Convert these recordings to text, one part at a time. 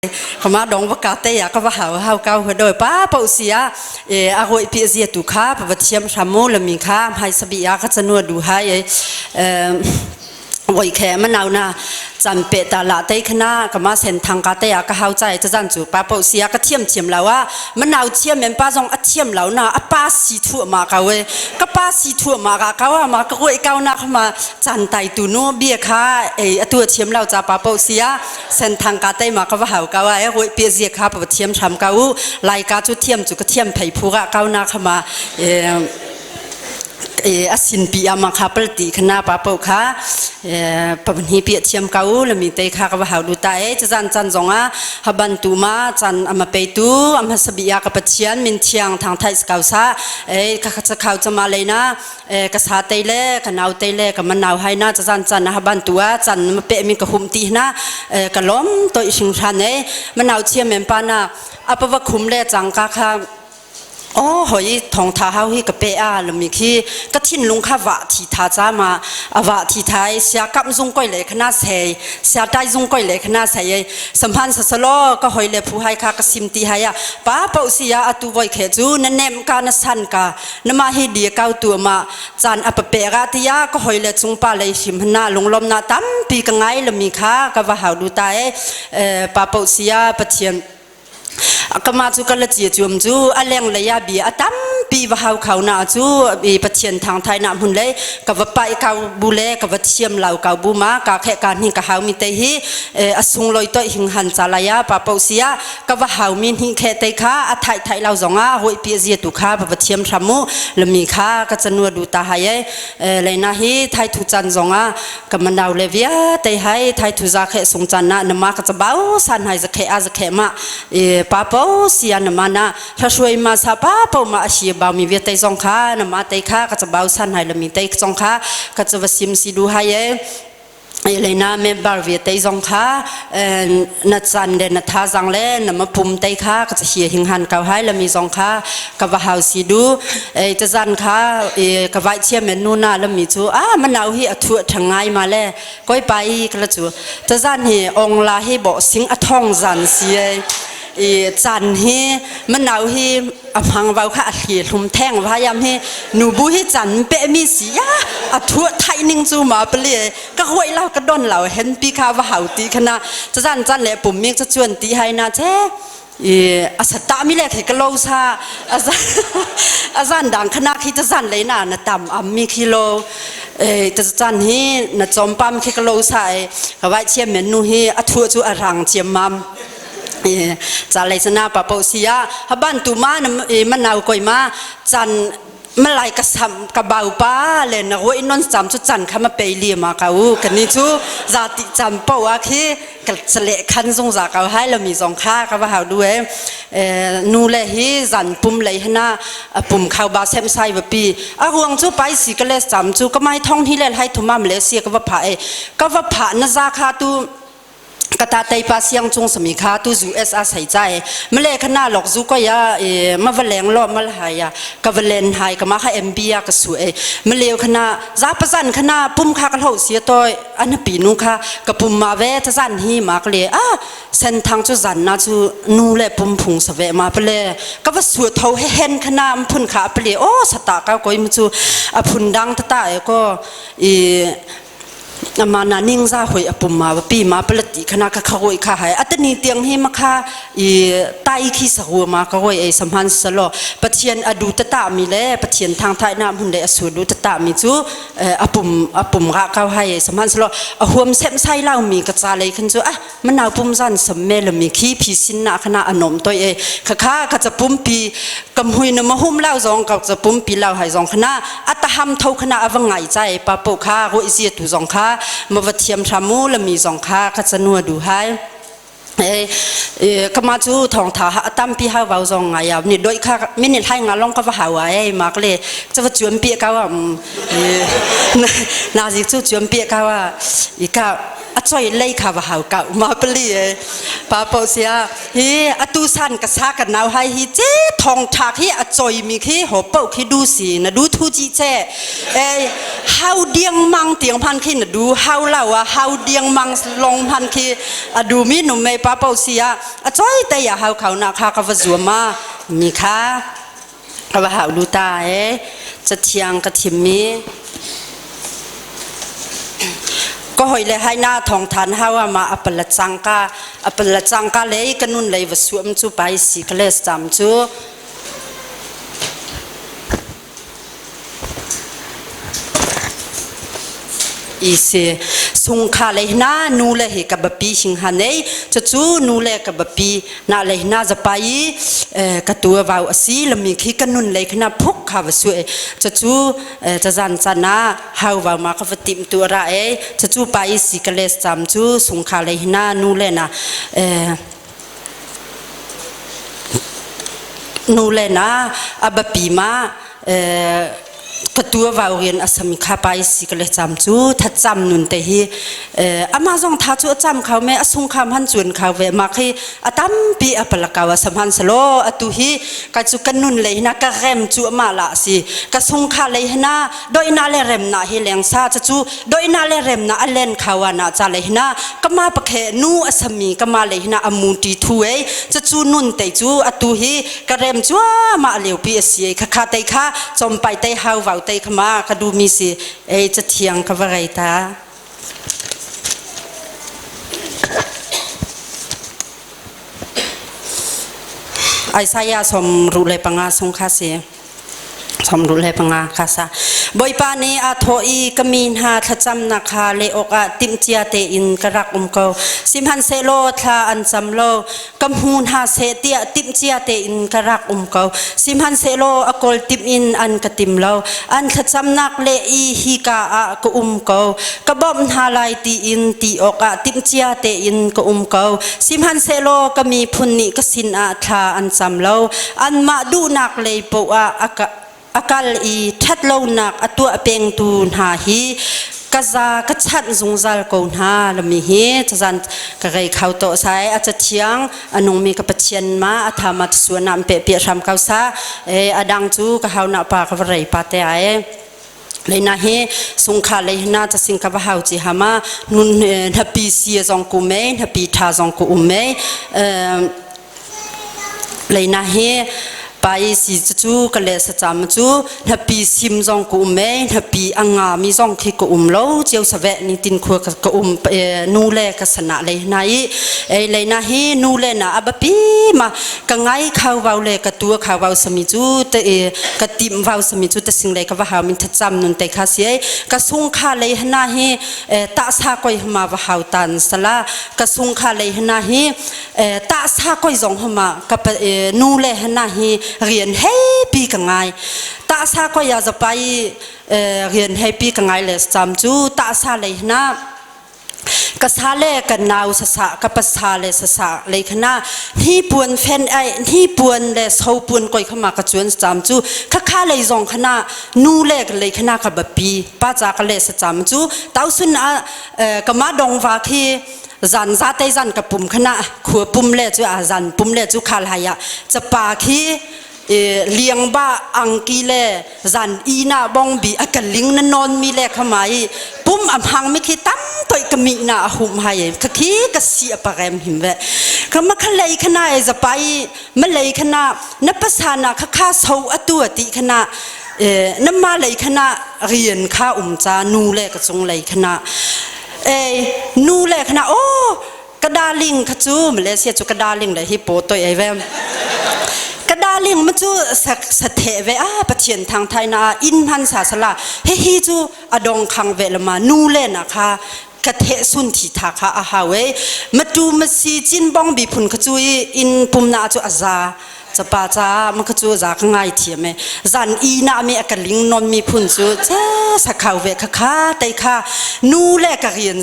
Kama dong va ka te ya ka va hau hau kau ha doi pa pau sia e a roi pi zia tu kha pa va thiam hramu lami kha hai sabi ya ka chanua du hai e voi khe manau na chan pe ta la te khana kama sen thang ka te ya ka hau chai cha chan chu pa pau sia ka thiam thiam lawa manau thiam men pa zong a thiam lo na a pa si thu ma ka we ka pa si thu ma ka ka wa ma ka roi kau na khama chan tai tu nu bia kha e atu thiam lo cha pa pau sia Senthang ka te ma ka va hau ka wa e hoi pi zia kha pa thiam tham ka u lai ka chu thiam chu ka thiam phei phu ga kau na khama e e asin pi ama kha pal ti khana pa pau kha e pa ni pi thiam ka u lami te kha ka va hau lu ta e chan chan zonga haban tu ma chan ama pe tu ama sabia ka pathian min thiang thang thai skau sa e ka kha khau chama leina ka sa te le ka nau te le ka manau hai na chan chan na ban tua chan ma pe mi ka hum ti na ka lom toi hring hran e manau chiam mem pa na apawa khum le chang ka kha o hoi thong tha hau hi ka pe a lami khi ka thin lung kha wa thi tha cha ma awa thi thai sia kap zung koi le khana sei sia tai zung koi le khana sei samphan sa salo ka hoi le phu hai kha ka sim ti hai ya pa pau sia atu voi khe chu na nem ka na san ka nama hi dia kau tu ma chan apa pe ga tia ka hoi le chung pa le him na lunglom na tampi ka ngai lami kha ka va hau du ta e pa pau sia pathian kama chu kala chi chum chu aleng le ya bi atam pi va hau khau na chu i pathian thang thai na mun le ka va pai kau bu le ka va thiam lau kau bu ma ka khe ka ni ka hau mi te hi asung loi toi hing han chalaya pa pau sia ka va hau mi hi khe te kha a thai thai lau zonga hoi pi zia tu kha va thiam thramu lami kha ka chanua du ta hai e leina hi thai thu chan zonga ka manau le via te hai thai thu za khe sung chan na nama ka chabau san hai za khe a za khe ma e pa po sia nama na tha shuai ma sa pa po ma a shi ba mi via te zong kha nama te kha ka chabau san hai lami te zong kha ka chawa sim si du hai e leina member ve te zong kha na chan le na tha zang le na ma pum te kha ka hi hing han kau hai lami zong kha ka va hau si du e ta zan kha e ka vai chia men nu na lami chu a manau hi a thu thangai ma le koi pai ka la chu ta zan hi ong la hi bo sing a thong zan si e i chan hi manau hi a hmang vau kha a thli hlum theng va yam hi nu bu hi chan pe mi si ya a thu thai ning chu ma pali ka hoi lau ka don lau hen pi kha va hau ti khana chan chan le pum mi cha chuan ti hai na che i a sata mi le khi ka lo sa a zan dang khana khi ta zan le na na tam am mi khi lo e ta chan hi na chom pam khi ka lo sa e ka wai chiam men nu hi a thu chu a rang chiam mam ca lei sana pa po sia haban tu ma na manau koi ma chan malai ka sam ka bau pa le na roi non sam chu chan kha ma pe li ma ka u kani chu za ti cham po a khi ka chale khan zong za ka hai lo mi zong kha ka wa hau du e nu le hi zan pum lei hna pum khau ba sem sai wa pi a ruang chu pai si ka le sam chu ka mai thong hi le hai thumam le sia ka wa pha e ka wa pha na za kha tu kata teipa siang cung sami kha tu zu sa sai chai male khana lok zu ko ya e ma valeng lo mal hai ya ka valen hai ka ma kha mb ya ka su e male khana za pazan khana pum kha ka ho sia to an pi nu kha ka pum ma ve ta zan hi ma ka le a sen thang chu zan na chu nu le pum phung sa ve ma pale ka va su tho he hen khana am phun kha pale o sata ka koi mu chu a phun dang ta ta e ko i ama na ning za hoi apum ma pi ma palati khana ka khagoi kha hai atani tiang hi makha i tai khi sa hu ma ka hoi ei samhan salo pathian adu ta ta mi le pathian thang thai na mun le asu du ta ta mi chu apum apum ga ka hai ei samhan salo a huam sem sai lau mi ka cha lei khan chu a manau pum zan sam me lo mi khi phi sin na khana anom toi e kha kha ka cha pum pi kam hui na ma hum lau zong ka cha pum pi lau hai zong khana ataham tho khana awang ngai chai pa po kha ro zi tu zong kha ma va thiam thamu la mi zong kha ka chanua du hai e kama chu thong tha ha tam pi ha wau zong nga ya ni doi kha minute hai nga long ka va hawa e mak le cha va chuam pi ka wa na zik chu chuam pi ka wa i ka A choi lei kha va hau kau ma pali e pa po sia hi atu san ka sa ka nau hai hi che thong thak hi a choi mi khi ho po khi du si na du thu chi che e hau diang mang tiang phan khi na du hau lau a hau diang mang long phan khi a du mi nu me pa po sia a choi te ya hau khau na kha ka va zuama mi kha ka va hau lu ta e cathiang ka thim mi ka hoi le hai na thong than hawa ma apala changka apala changka le ka nun lei va suam chu pai si ka les cham chu I si sungkha le hna nu le hi ka biapi hing ha nei cucu nu le ka biapi na le hna zapa i ka tu vau asi lami khi ka nun le khna phuk kha va su e cucu cazan chan ah hau vau ma ka va tim tu ra e cucu pa i si ka les cham cu sungkha le hna nu le na nu le na a biapi ma ka tua vau rian a sami kha pai si ka le cham cu thacham nun te hi ama zong tha cu a cham khau me a sung kham han chuan khau ve ma khi a tampi a palakaw a samhan salo atu hi ka chu kan nun le hina ka rem chu ama la si ka sung kha le hina doina le rem na hi leng sa chu chu doina le rem na alen khawa na cha le hina kama pakhe nu asami kama le hina amu ti thu e chu chu nun te chu atu hi ka rem chua ma leu pi asi kha kha te kha chom pai te hau vau te khama ka du mi si e cha thiang ka va rai ta Isaiah som ru le panga sung kha si 65 kha sa. Bawipa nih aa thawh i ka mi hna thlacamnak kha leh awkah timhcia tein ka rak um ko. Sihmanhsehlaw thla an cam lo. Ka hmu hna seh tiah timhcia tein ka rak um ko. Sihmanhsehlaw a kawl timh in an ka tim lo. An thlacamnak leh i hika ah ka um ko. Ka bawmh hna lai tiin ti awkah timhcia tein ka um ko. Sihmanhsehlaw ka miphun nih ka sinah thla an cam lo. Anmah duhnak lei poah a kal i ṭhatlonak a tuah pengtu hna hi ka za ka chanh zungzal ko hna lami hi cazan ka rei kho to sai a cathiang a nungmi ka Pathian ma a thama suan am pe pe hram kau sa e adang cu ka hau na pa ka va rei pa te ai leina hi sungkha leina cha sing ka va hau chi hama nun hnapi si zong ku me hnapi tha zong ku um me Leina hi pai si cu ka le sacam cu hnapi sim zong ka um e hnapi a nga mi zong khi ka um lo cio save ni tin khua ka um nu le ka sana le hna i ei leina hi nu le na abapi ma ka ngai khau vau le ka tua khau vau sami cu te ka tim vau sami cu te sing le ka va hau min thacham nun te kha si ka sung kha le hna hi ta sa koi hma va hau tan sala ka sung kha le hna hi tah sa koi zong hama ka nu le hana hi rian hei pi ka ngai tah sa koi ya zapai rian hei pi ka ngai le cham cu tah sa lei hna ka sa le ka nau sa sa ka pasa le sa sa lei khana hi puan fen ai hi puan le so puan koi khama ka chuan cham cu kha kha lei zong khana nu le ka lei khana ka bapi pa cha ka le sa cham cu tausun a kama dong wa khi zan za te zan ka pum khana khua pum le chu a zan pum le chu khal haya chapa khi liang ba angki le zan i na bong bi a ka ling na non mi le khamai pum am hang mi khi tam toi ka mi na a hum hai ka khi ka si a parem him ve kama khalei khana e zapai malei khana na pasana kha kha so atu ati khana na ma lei khana rian kha um cha nu le ka chung lei khana Ei nu le khana oh ka darling kha cu Malaysia cu ka darling le hi po toi ei ve ka darling ma cu sa sa the ve a pathian thang thai na in han sa sala he hi cu adong khang ve lama nu le na kha ka the sun thi tha kha a hawe matu masi chin bong bi phun kha chu in pum na chu aza Capa ca ma ka cu za ka ngai thiam e zan i na mi a ka ling non mi phun cu che sakhau ve kha kha tei kha nu le ka rian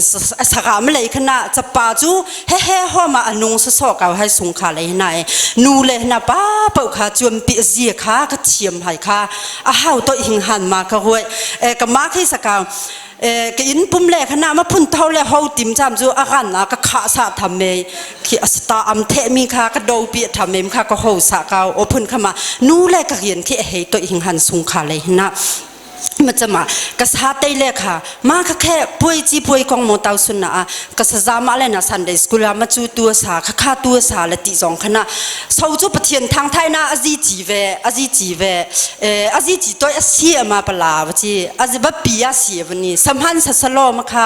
saka ma lei khana capa cu he he ho ma anung sa so kau hai sung kha lei na e nu le na pa pau kha chuam pi zia kha ka thiam hai kha a hau to hing han ma ka huai e ka ma khi sakau. Ka inn pum le khana ma phun tho le ho tim cham chu a ran a ka kha sa tham me khi asta am the mi kha ka do pi tham mem kha ka ho sa ka o phun khama nu le ka rian khi hei to hing han sung kha le hina ma chama ka sa te le kha ma kha khe puai chi puai kong mo tau sun na a ka sa za ma le na Sunday school a ma chu tu sa kha kha tu sa le ti zong khana so chu pathian thang thai na azi chi ve azi chi ve azi chi toi asi ama pala wa chi azi ba pi a si wa ni samhan sa salo ma kha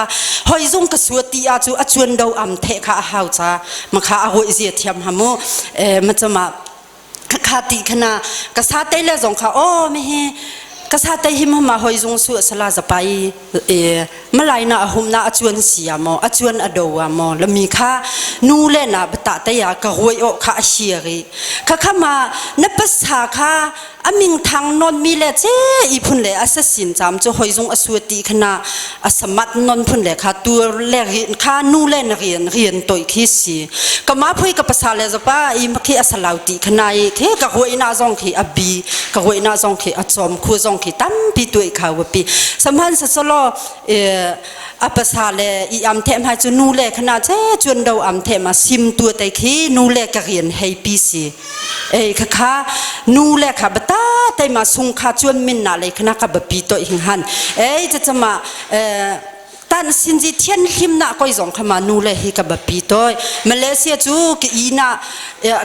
hoi zung ka su ti a chu a chuan do am the kha a hau cha ma kha a hoi zia thiam hamu ma chama kha kha ti khana ka sa te le zong kha o me he ka sa te hi ma hoi zung su sala zapai e malai na ahum na achuan sia mo achuan ado wa mo lami kha nu le na bata te ya ka hoi o kha a ri kha kha ma na pasa kha aming thang non mi le che i phun le assassin cham chu hoi zung asu ti khana asamat non phun le kha tu le ri kha nu le na rian rian toi khi si kama phui ka pasa le zapa i makhi asalau ti khana i khe ka hoi na zong khi abi ka hoi na zong khi achom khu zong khi tampi tuai kha wa pi samhan sa solo a pasa le i am them hai chu nu le khana che chun do am them a sim tu te khi nu le ka rian hei pi si ei kha kha nu le kha bata te ma sung kha chuan min na le khana ka ba pi to hing han ei cha chama tan sin ji thian hlim na koi zong khama nu le hi ka ba pi toi Malaysia chu ki i na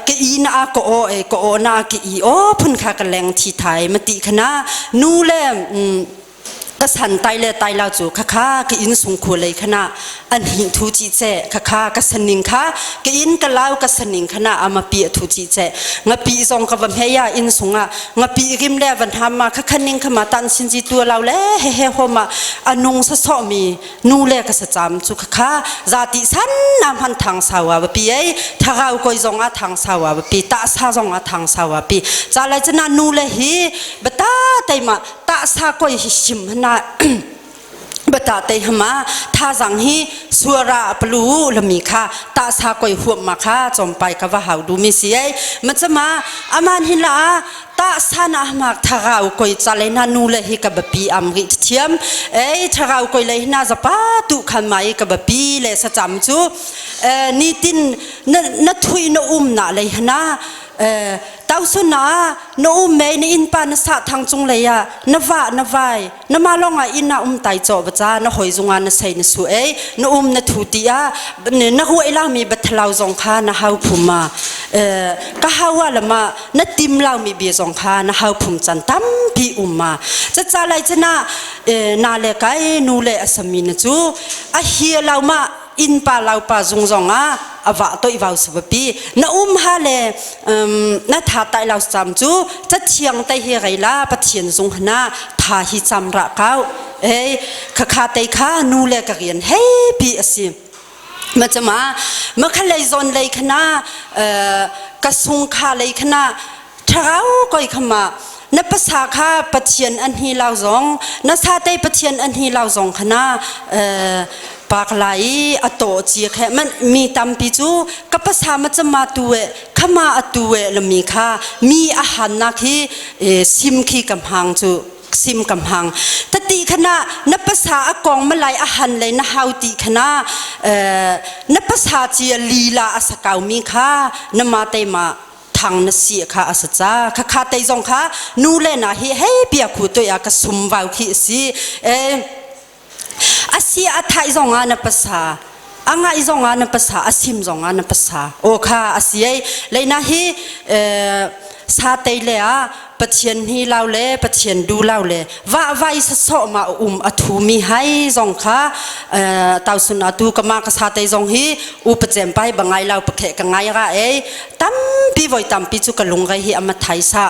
ki i na ko o e ko o na ki i o phun kha ka leng thi thai ma ti khana nu le ka san tai le tai la chu kha kha ka in sung khu lei khana an hi thu chi che kha kha ka saning kha ka in ka lau ka saning khana ama pi thu chi che nga pi zong ka vam he ya in sunga nga pi rim le van ham ma kha khaning khama tan sin ji tu lau le he he ho ma anung sa so mi nu le ka sa cham chu kha kha za ti san nam han thang sawa ba pi ei thagau koi zong a thang sawa ba pi ta sa zong a thang sawa pi cha lai chana nu le hi bata tai ma ta sa koi hi sim na bata te hama tha zang hi suara plu lami kha ta sa koi huam ma kha chompai ka wa hau du mi si ai ma chama aman hin la ta sa na ma thagau koi chale na nu le hi ka ba pi am ri thiam ei thagau koi le na zapa tu khan mai ka ba pi le sa cham chu ni tin na na thui na um na le na tau su na na um mei na inn pa na sa thang cung lei ah na va na vai na ma long ah inn ah um tai chaw ba cha na hoi zunga na sei na su ei na um na thu ti a na huai la mi bathalau zong kha na hau phum ma ka hawa lama na tim lau mi bia zong kha na hau phum chan tampi um ma cha cha lai chana na le kai nu le asami na chu a hi lau ma inn pa lau pa zung zong ah awa toi vau sabapi na um ha le na tha tai lau cham chu cha thiang tai hi rei la pathian zung hna tha hi cham ra kau ei kha kha te kha nu le ka rian hei pi asi ma chama ma kha lei zon lei khana ka sung kha lei khana Thlarau koi khama na pasa kha Pathian an hi lau zong na sa te Pathian an hi lau zong khana pak lai a to chi khe man mi tampi chu ka pasa ma chama tu e khama atu e lami kha mi a han na khi sim khi kam hang chu sim kam hang tati khana na pasa a kong malai a han le na hau ti khana na pasa chi lila a sakau mi kha na ma te ma thang na si kha a sa ca kha kha te zong kha nu le na hi hei pia khu to ya ka sum wau khi si e a si a thai zong a na pasa a ngai zong a na pasa a sim zong a na pasa o kha a si ei leina hi sa te le a Pathian hi lau le Pathian du lau le va vai sa so ma um a thu mi hai zong kha tausun atu kama ka sa te zong hi u pachem pai bangai lau pakhe ka ngai ra ei tampi voi tampi chu ka lungrai hi ama thai sa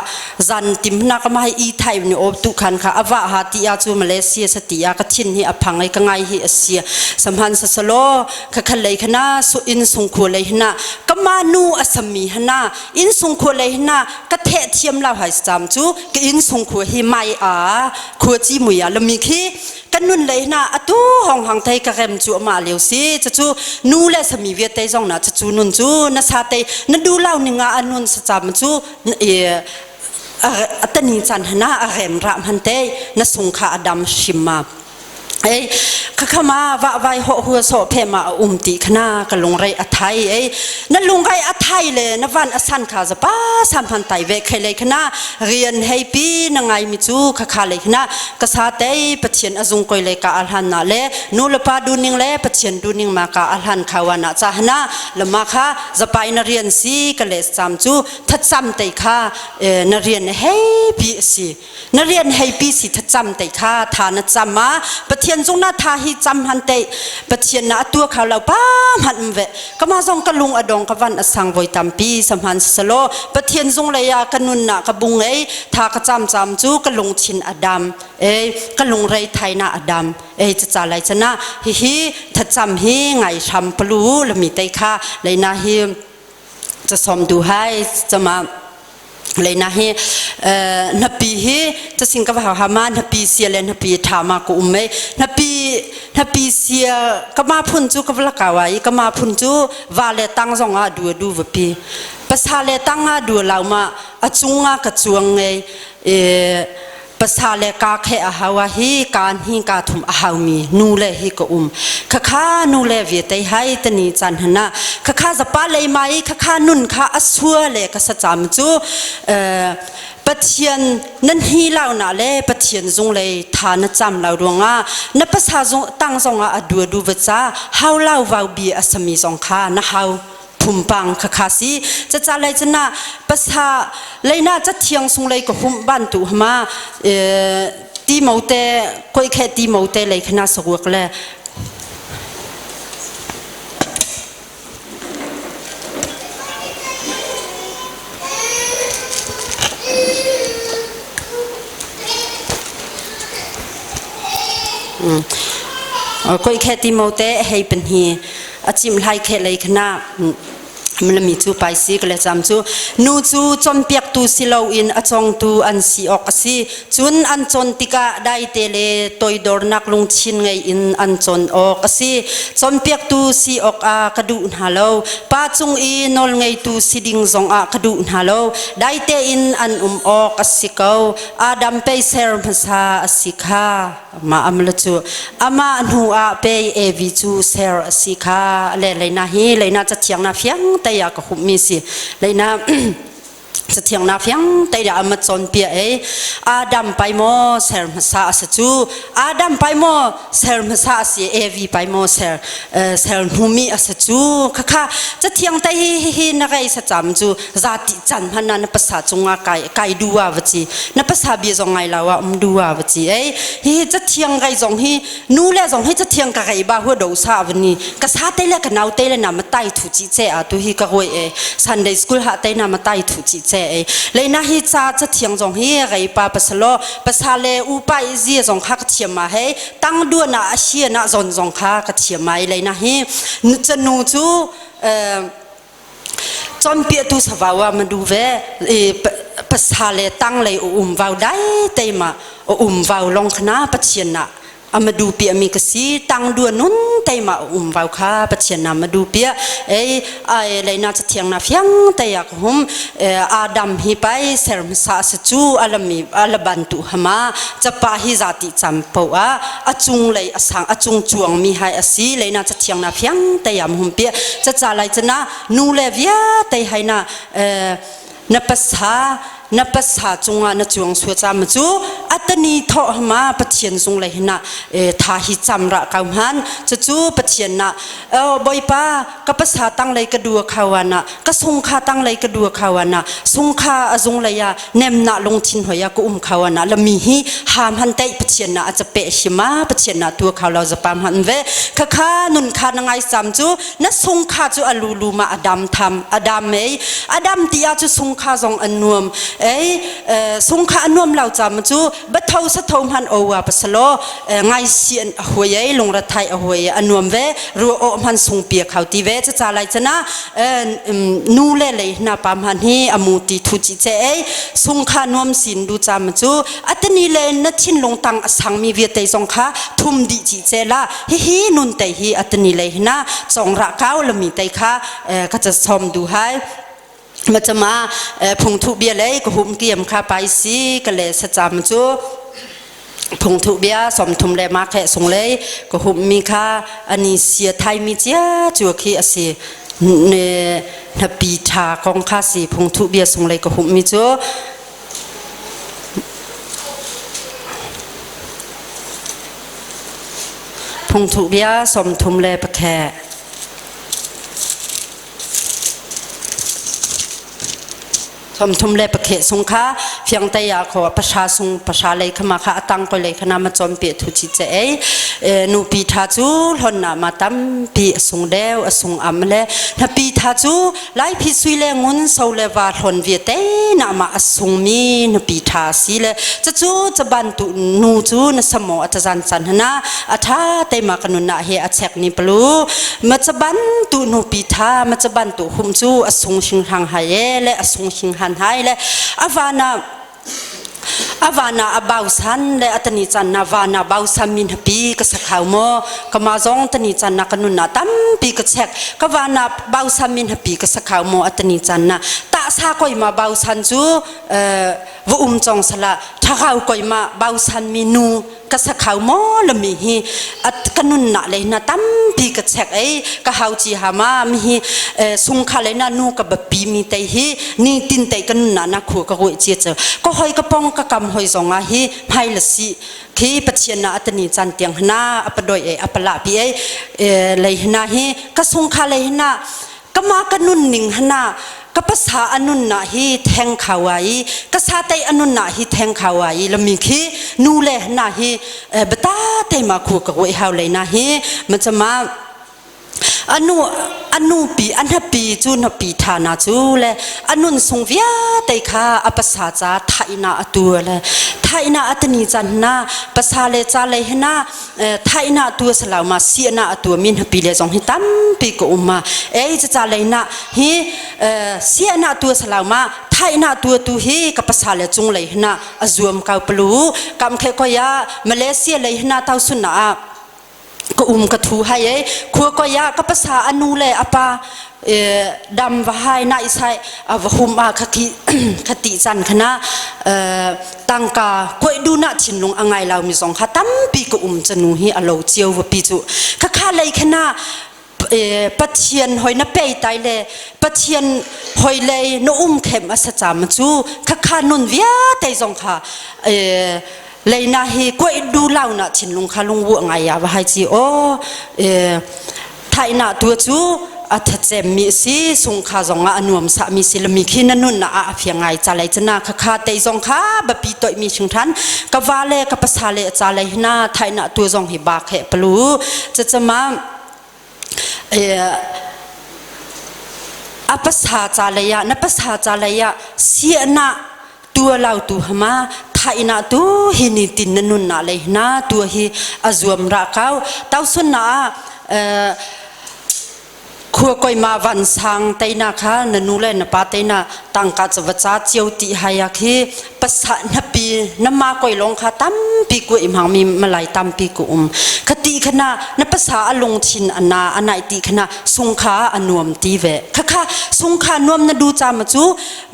zan tim na ka mai i thai ni op tu khan kha awa ha ti a chu Malaysia sa ti a ka thin hi aphang ai ka ngai hi asia samhan sa salo kha kha lei khana su in sung khu lei hna kama nu asami hna in sung khu lei hna ka the thiam lau hai sam chu ka in sung khu hi mai a khu chi mui a lami khi kan nun lei na atu hong hang thei ka rem chu ma leu si chu chu nu le sami ve te zong na chu chu nun chu na sa te na du lau ni nga anun sa cham chu e atani chan hana a rem ram han te na sung kha adam shima. Ei khakhama va vai ho hua so phe ma a um ti khana ka lungrei a thai ei na lungrei a thai le na van a san kha za pa sam han tai ve khai le khana rian hei pi na ngai mi chu kha kha le khana ka sa te pathian azung koi le ka alhan na le nu le pa du ning le pathian du ning ma ka alhan khawa na cha hana lama kha zapai na rian si ka le sam chu that sam te kha na rian hei pi si Na rian hei pi si thlacam te kha tha na cam a Pathian zung na tha hi cam han te Pathian na atua kha lo pa man ve kama zong ka lung adong ka van asang voi tampi samhan salo Pathian zung le ya ka nun na ka bung ei tha ka cam cam chu ka lungthin adam ei ka lungrei thai na adam ei cha cha lai chana hi hi thacham hi ngai hram palu lami te kha leina hi cha som du hai chama leina hi hnapi hi casing ka va ha ma hnapi sia le hnapi tha ma ko um ei hnapi hnapi sia ka ma phun chu ka vla ka wa i ka ma phun chu va le tang zong ah du du va pi pasa le tang ah du lau ma a chung ah ka chuang ngei e pasa le ka khe a hawa hi kan hi ka thum a haumi nu le hi ka um khakha nu le ve te hai tani chan hana khakha zapa lei mai khakha nun kha asua le ka sa cham chu pathian nan hi lau na le pathian zung le tha na cham lau ruanga na pasa zung tang zong a adu adu va cha hau lau vau bi asami zong kha na hau phumpang khakha si caca lei cana pasa leina cathiang sung lei ka hum ban tu hama ti mo te koi khe ti mo te lei khana saguak le Koi khe ti mo te hei pen hi a chim hlai khe lei khana mi cu paisi ka le cam cu nu cu cawnpiaktu si loin a congtu an si awk a si cun an cawn tikah daite le toidornak lungthin ngei in an cawn awk a si cawnpiaktu si awkah ka duh hna lo pa cung i nawlngeitu si ding zongah ka duh hna lo daite in an um awk a si ko Adam pei ser hmasa a si kha Mah amla cu amah hnu ah pei Evi cu ser a si kha le leina hi leina cathiang na fiang te ah ka hummi si leina cathiang na fiang te ah ama cawn pia ei Adam pai maw ser hmasa a si cu Adam pai maw ser hmasa a si Evi pai maw ser ser hnumi a si cu khakha cathiang te hi hi hi na rei sa cam cu zati chan hman na pasa cungah kai kai duwa va ci na pasa bia zong ngai lawa um duwa va ci ei hi hi cathiang gai zong hi nu le zong hi cathiang ka gai ba hu do sa vani ka sa te le ka nau te le na ma tai thu chi che a tu hi ka hoi e Sunday school ha te na ma tai thu chi che e leina hi cha cathiang zong hi gai pa pasalo pasale u pa i zi zong kha ka thiam ma he tang dua na a sia na zon zong kha ka thiam mai leina hi nu nu chu Cawnpiaktu savau ah ma du ve pasa le tang lei um vau dai te ma um vau long khana Pathian na ama du pia mi ka si tang dua nun te ma um vau kha Pathian na ma du pia ei ai leina chathiang na fiang te ya hum Adam hi pai serm sa sa chu alami alaban tu hama chapa hi zati cham po a achung lei asang achung chuang mi hai asi leina chathiang na fiang te yam hum pia cha lai chana nu le via te hai na na pasa na pasa chunga na chuang su cha ma chu atani tho hama pathian zung le hina tha hi cham ra kau han chu chu pathian na boipa ka pasa tang lei ka dua khawana ka sung kha tang lei ka dua khawana sung kha azung lei ya nem na lungthin hoya ka um khawana lami hi ham han tai pathian na acha pe hima pathian na tu khaw lo zapam han ve kha kha nun kha na ngai sam chu na sung kha chu alu lu ma adam tham adam mei adam tia chu sung kha zong an nuam ei sung kha anuam lo cham chu batho sa tho man owa pasalo ngai sian hoi ei lungra thai hoi anuam ve ru o man sung pia khau ti ve cha cha lai chana nu le lei na pam han hi amu ti thu chi che ei sung kha nuam sin du cham chu atani le na thin lung tang asang mi vi te zong kha thum di chi che la hi hi nun te hi atani le na chong ra kau lami te kha ka cha som du hai ma chama phung thu bia lei ka hum kiam kha pai si ka le sa cham chu. Phungthu bia 30 le ma khe sung lei ka hummi kha ani sia thaimi cia cu khi a si. Ne hnapi tha kong kha si phungthu bia sung lei ka hummi cu phungthu bia 30 le pakhe. 30 le pakhe sung kha fiangte ya kho pasha sung pasha lei khama kha atang ko lei khana ma chom pe thu chi che ei nu pi tha chu hlon na ma tam pi sung deu asung am le na pi tha chu lai phi sui le ngun so le wa hlon vi te na ma asung mi na pi tha si le cha chu chaban tu nu chu na samo atazan chan hna atha te ma kanun na he achek ni plu ma chaban tu nu pi tha ma chaban tu hum chu asung hing hang hai e le asung hing han hai le avana avana abau san le atani chan na vana bau san min hapi ka sakhau mo kama zong tani chan na kanun na tampi ka chek ka vana bau san min hapi ka sakhau mo atani chan na ta sa koi ma bau san chu va um chong sala thakau koi ma bau san mi nu ka sakhau mo lami hi at kanun na le na tampi ka chek ei ka hau chi ha ma mi hi sungkha le na nu ka bapi mi te hi ni tin te kan na na khu ka roi chi che ko hoi ka pong ka kam hoi zonga hi phai la si khi pathian na atani chan tiang hna apadoi e apala pi e lei hna hi ka sungkha le hna kama ka nun ning hna ka pasa anun na hi theng khawai ka sa te anun na hi theng khawai lami khi nu le na hi bata te ma khu ka wei hau le na hi machama anu anu pi anhapi chu na pi tha na chu le anun sung via te kha apasa cha thaina atu le thaina atani chan na pasa le cha le hna thaina tu salau ma si na atu min hapi le zong hi tampi ko umma ei cha cha le na hi si na tu salau ma thaina tu tu hi ka pasa le chung le hna azuam kau plu kam khe ko ya Malaysia le hna tau sun na ka um ka thu hai ei khua ko ya ka pasa anu le apa dam va hai na isai va hum a khaki khati chan khana tangka koi du na thinlung angai lo mi zong kha tampi ka um chanu hi alo chiao va pi chu kha kha lei khana pathian hoi na pei tai le pathian hoi lei na um khem asa cham chu kha kha nun via te zong kha leina hi koi du lau na thinlung kha lung wu ngai ya va hai chi o thaina tu chu a thacem mi si sungkha zong ah a nuam sa mi si lami khi na nun na a fiang ngai cha lai chana kha kha te zong kha bapi toi mi chung than ka wa le ka pasa le cha lai na thaina tu zong hi ba khe palu cha chama a pasa cha le ya na pasa cha le ya sia na tua lau tu hama thaina tu hi ni tin na nun na le na tu hi azuam ra kau tau sun na khua koi ma van sang teina kha na nu le na pa teina tangka chawacha chiao ti haya khi pasa na pi na ma koi long kha tampi ku im hang mi malai tampi ku um khati khana na pasa alung thin ana anai ti khana sungkha anuam ti ve kha kha sungkha nuam na du cha ma chu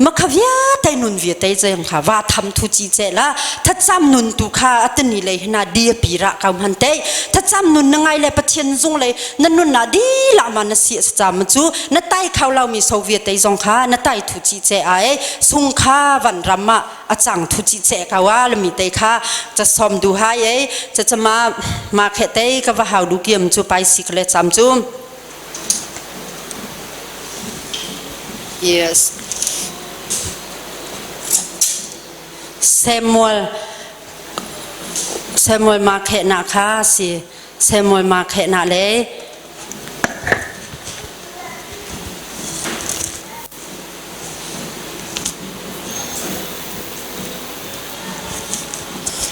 makha viate nun viate cheng kha wa tham thu chi che la thacham nun tu kha atani le hna dia pi ra kam han te thacham nun na ngai le pathian zung le na nun na di la ma na si cha ma chu na tai khau lau mi soviet te zong kha na tai thu chi che ai sung kha van rama achang thu chi che ka wa le mi te kha cha som du hai ei cha chama ma khe te ka wa hau du kiam chu pai sik le cham chu Yes. Samuel Samuel ma khehna kha si Samuel ma khehna le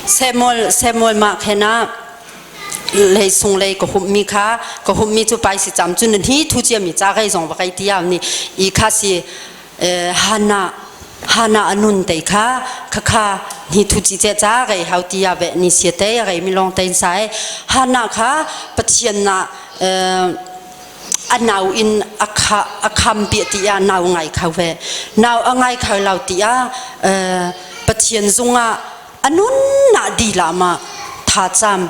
Samuel Samuel ma khehna lei sung lei ka hummi kha ka hummi cu pai si cam cu nan hi thu cia mi ca kai zong va kai tiam ni i kha si hana hana anun te kha kha kha ni thu chi che cha kai hau tia ve ni sia te kai mi long te sai hana kha pathian na anau in akha akham pi tia nau ngai khau ve nau angai khau lau tia pathian zunga. Anun na di la ma tha cham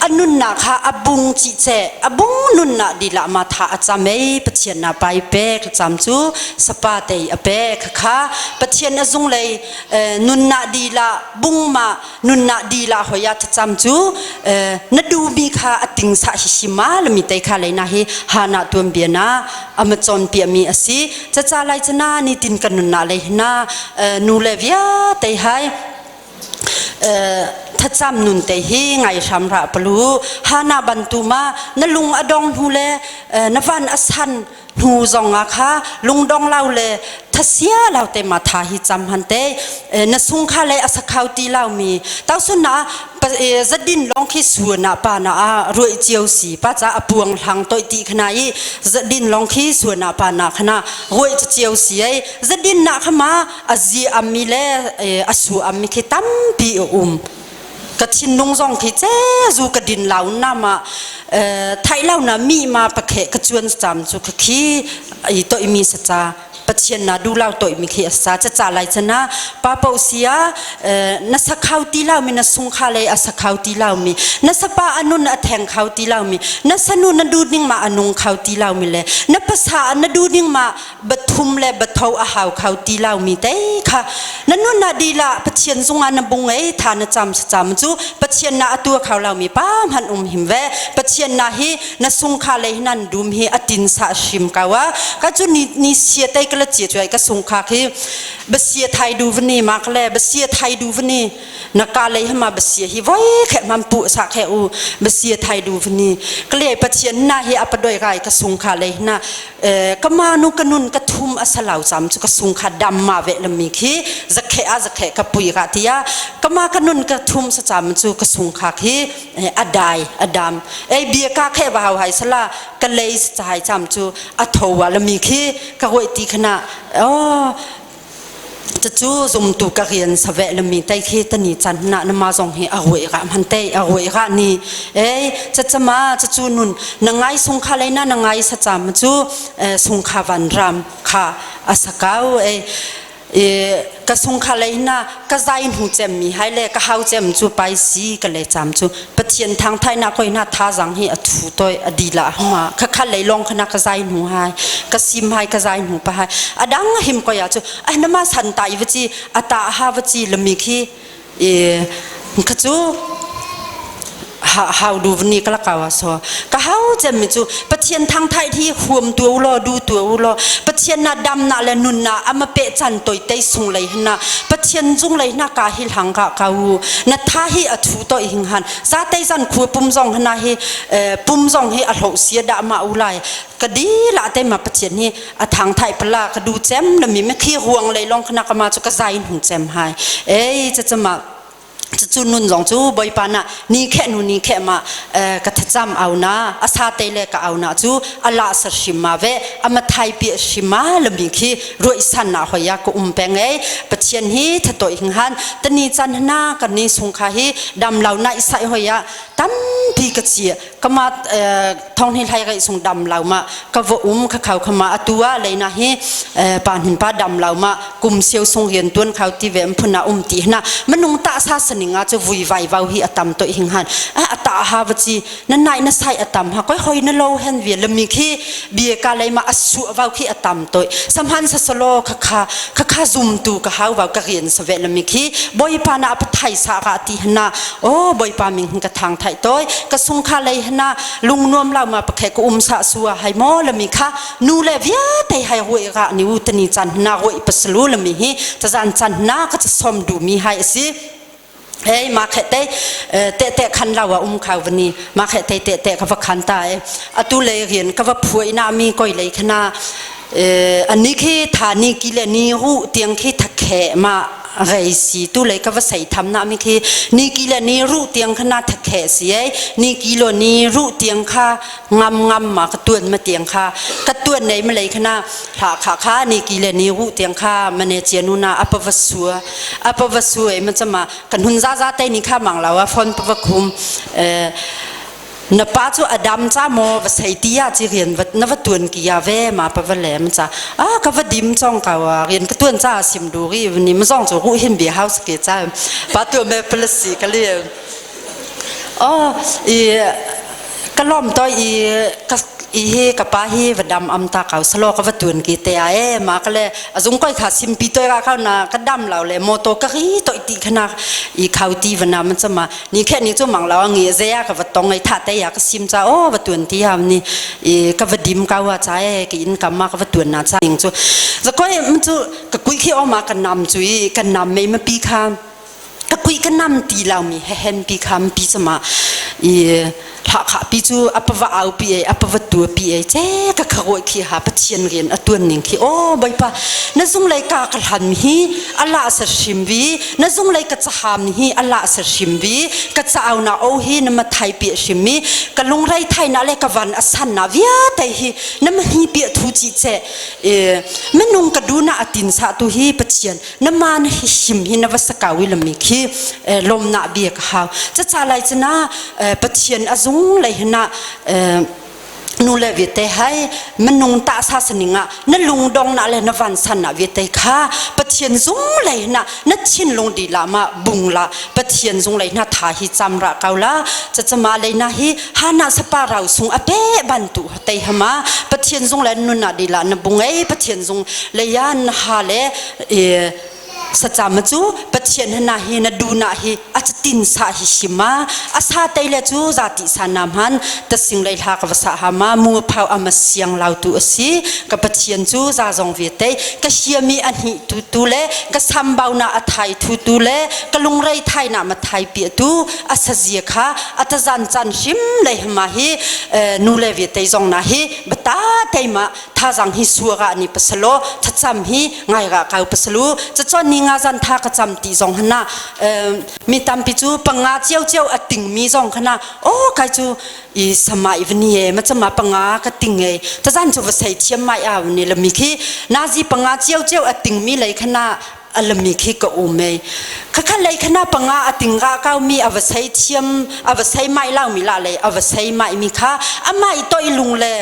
a nunnak kha a bung cih che a bung nunnak dila ma tha a cam ei Pathian na pai pek cam cu sapa tei a pek kha Pathian a zung lei nunnak dila bung ma nunnak dila hoya thlacam cu na duhmi kha a ting sa hi hi ma lami tei kha lei na hi hana tuan bia na ama chon pia mi asi caca lai chana ni tin kan nunnak lei na nu le via tei hai Thlacam nun te hi ngai hram rah palu hana bantu ma na lung a dong hnu le na van a san hnu zong ah kha lungdong lo le thasia lo te ma tha hi cham han te na sung kha le a sakhau ti lo mi tausun na zadin long khi su na pa na a ruai chiao si pa cha a puang hlang toi ti khana i zadin long khi su na pa na khana ruai chiao si ai zadin na khama a zi ammi le a su ammi khi tampi a um ka thinlung zong khi ce zu ka din lau na ma thai lau na mi ma pakhe ka chuan cham chu ka khi i toi mi sa cha pathian na du lau toi mi khi asa cha cha lai chana pa pau sia na sakhau ti lau mi na sung kha le a sakhau ti lau mi na sapa anun a theng khau ti lau mi na sanu na du ding ma anung khau ti lau mi le na pasa na du ding ma bathum le batho a hau khau ti lau mi te kha na nun na di la pathian zunga na bung ei tha na cham sa cham chu pathian na atua khau lau mi pa han um him ve pathian na hi na sung kha le nan dum hi atin sa shim kawa ka chu ni ni sia te ka la chi chuai ka sung kha khi basia thai du vni ma ka le basia thai du vni na ka lei hama basia hi voi khe mam pu sa khe u basia thai du vni ka le pathian na hi apadoi rai ka sung kha le na ka ma nu ka nun ka thum a salau cham chu ka sung kha dam ma ve lami khi zakhe a zakhe ka pui ka tia ka ma ka nun ka thum sa cham chu ka sung kha khi adai adam ei bia ka khe ba hau hai sala ka lei sa hai cham chu a tho wa lami khi ka hoi ti khana oh Cucu zumtu ka rian save lami tai khi tani chan na na ma zong hi a ruai ra man te a ruai ra ni ei chachama chachu nun na ngai sung kha lai na na ngai sa cham chu sung kha van ram kha asakau ei ka sung kha lai na ka zai hnu chem mi hai le ka hau chem chu pai si ka le cham chu Pathian thang thai na koi na tha zang hi a thu toi a di la hama kha kha lei long khana ka zai hnu hai ka sim hai ka zai hnu pa hai adang him ko ya chu ai nama san tai va chi ata ha va chi lami khi e kha chu hau du ni ka la kawa so ka hau chem mi chu Pathian thang thai thi huam tu lo du tu lo Pathian na dam na le nun na ama pe chan toi te sung lei na Pathian zung lei na ka hi hlang ka ka u na tha hi a thu to hing han za te zan khu pum zong hna hi pum zong hi a hlo sia da ma u lai ka di la te ma Pathian hi a thang thai pala ka du chem na mi me khi ruang lei long khana ka ma chu ka zai hnu chem hai ei cha chama cu nun zong cu bawipa na ni khe nu ni khe ma ka thacham au na asa te le ka au na chu ala sa shima ve ama thai pi shima lami khi roi san na hoya ko um peng ei pathian hi thatoi hing han tani chan na kan ni sung kha hi dam lau na isai hoya tampi ka chi kama thong hi hlai gai sung dam lau ma ka vo um kha khau khama atua leina hi pa hin pa dam lau ma kum siêu sung rian tuan khau ti ve phuna um ti na manung ta sa saninga chu vui vai vau hi atam to hing han a ata ha va chi na nai na sai atam ha koi hoi na lo hen vi lami khi bia ka lei ma asu vau khi atam toi samhan sa solo kha kha kha kha zum tu ka hau vau ka rian sa ve lami khi boi pa na pa thai sa ka ti na o boi pa ming ka thang thai toi ka sung kha lei na lung nuam lau ma pakhe ko um sa suwa hai mo lami kha nu le viate hai rui ra ni u tani chan na rui pasalu lami hi tazan chan na ka som du mi hai si ei ma khe te te te khan lawa um khau vani ma khe te te te ka va khan ta e atu le rian ka va phuai na mi koi lei khana ani khi tha ni ki le ni ru tiang khi thakhe ma rei si tu le ka va sei tham na mi khi ni ki le ni ru tiang khana thakhe si ei ni ki lo ni ru tiang kha ngam ngam ma ka tuan ma tiang kha ka tuan nei ma lei khana hla kha kha ni ki le ni ru tiang kha mane chianu na apa va sua apa va su ei ma chama kan hun za za te ni kha mang lawa phone pa va khum. Na pa cu a dam ca maw va sei ti ah ci rian va na va tuan ki ya ve ma pa va le ma ca a ka va dim chong ka wa rian ka tuan ca sim du ri ni ma zong cu ru hin bi house ke ca pa tu me policy ka le oh i ka lom to i ka i hi ka pa hi va dam am ta kau salo ka va tuan ki te a e ma ka le azung koi kha simpi toi ra kau na ka dam lo le moto ka ri toi ti khana i khau ti va na man chama ni khe ni chu mang lo ngi ze ya ka va tong ai tha te ya ka sim cha o va tuan ti ham ni i ka va dim ka wa cha e ki in kam ma ka va tuan na cha ning chu za koi man chu ka kui khi o ma ka nam chu i ka nam mei ma pi kha ka kui ka nam ti lo mi he hen pi kham pi chama i hla kha pi chu apawa au pi e apawa tu pi e che ka khagoi khi ha pathian rian atuan ning khi o baipa na zung lei ka ka hlan hi ala sa hrim vi na zung lei ka chaham hi ala sa hrim vi ka chau na o hi na ma thai pi hrim mi ka lungrei thai na le ka van asan na via te hi na ma hi pi thu chi che e menung ka du na atin sa tu hi pathian na man hi him hi na va sakawi lami khi lom na bia ka hau cha cha lai chana pathian azung lai hna nu le viete hai minung ta sa saninga na lungdong na le na van san na viete kha pathian zung lei na na chin lung di la ma bung la pathian zung lei na tha hi cham ra kau la cha chama lei na hi hana sapa rau sung ape ban tu te hama pathian zung le nun na di la na bung ei pathian zung le ya na ha le sacam cu Pathian hna hi na du na hi a tin sa hi hima a sa tei le cu zati sa nam han tasing lei hla ka va sa ha ma mu phau ama siang lau tu asi ka Pathian cu za zong ve te ka hiami a hni tu tu le ka sambau na a thai thu tu le ka lungrei thai na ma thai pi tu a sazia kha atazan chan hrim lei ma hi nu le ve te zong na hi bata te ma thazang hi suara ni pasalo thacham hi ngai ra kau pasalu chachon ni nga zan tha ka cham ti zong hana mi tampi chu panga chiao chiao a ting mi zong khana o kai chu i sama ivni e ma chama panga ka ting e tazan chu va sei thiam mai a ni lami khi nazi panga chiao chiao a ting mi lei khana alami khi ka um e khakha lei khana panga ating ga kau mi ava sei thiam ava sei mai lau mi la le ava sei mai mi kha amai toi lung le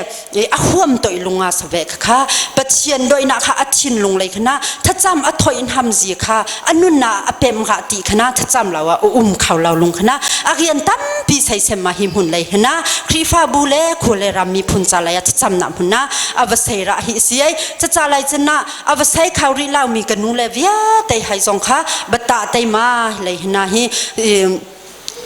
a huam toi lunga save kha pathian doi na kha athin lung lei khana thacham a thoi in ham zi kha anun na apem ga ti khana thacham lawa um khau lau lung khana arian tampi sei sem ma him hun lei hna khrifa bu le khule ram mi phun cha lai thacham na hun na ava sei ra hi siai cha cha lai chana ava sai khau ri lau mi ka nu le via te hai zong kha bata te ma lei hna hi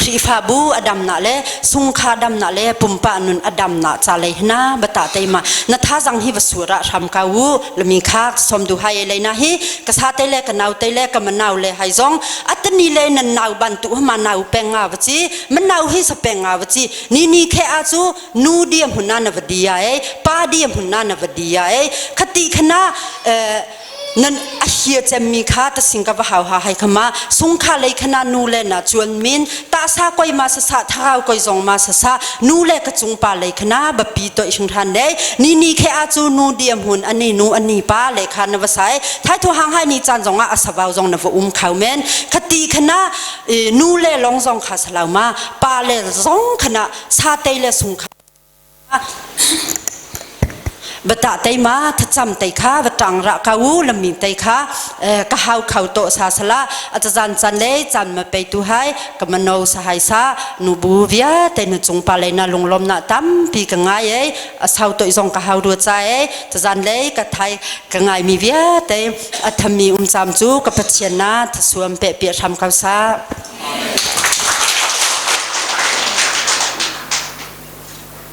Khrihfabu adam na le sungkha dam na le pumpa nun adam na cha lei hna bata te ma na tha jang hi vasura ram ka u lami kha som du hai le na hi ka sa te le ka nau te le ka manau le hai zong atani le nan nau ban tu ma nau penga wachi manau hi sa penga wachi ni ni khe a chu nu diam hunna na vadia e pa diam hunna na vadia e khati khana nan a hia cemmi kha ta sing ka va hau ha hai khama sung kha lei khana nu le na chuan min ta sa koi ma sa sa thau koi zong ma sa sa nu le ka chung pa lei khana ba pi to shung than dei ni ni khe a chu nu diam hun ani nu ani pa le kha na va sai thai thu hang hai ni chan zong a asawau zong na va um khau men khati khana nu le long zong kha salau ma pa le zong khana sa te le sung kha bata teima thacham te kha batang ra ka u lami te kha ka hau khau to sa sala atazan chan le chan ma pe tu hai ka mano sa hai sa nu bu via te na chung pa le na lunglom na tam pi ka ngai e asau to zong ka hau ru cha e tazan le ka thai ka ngai mi via te athami um cham chu ka pathian na thasuam pe pi tham kau sa.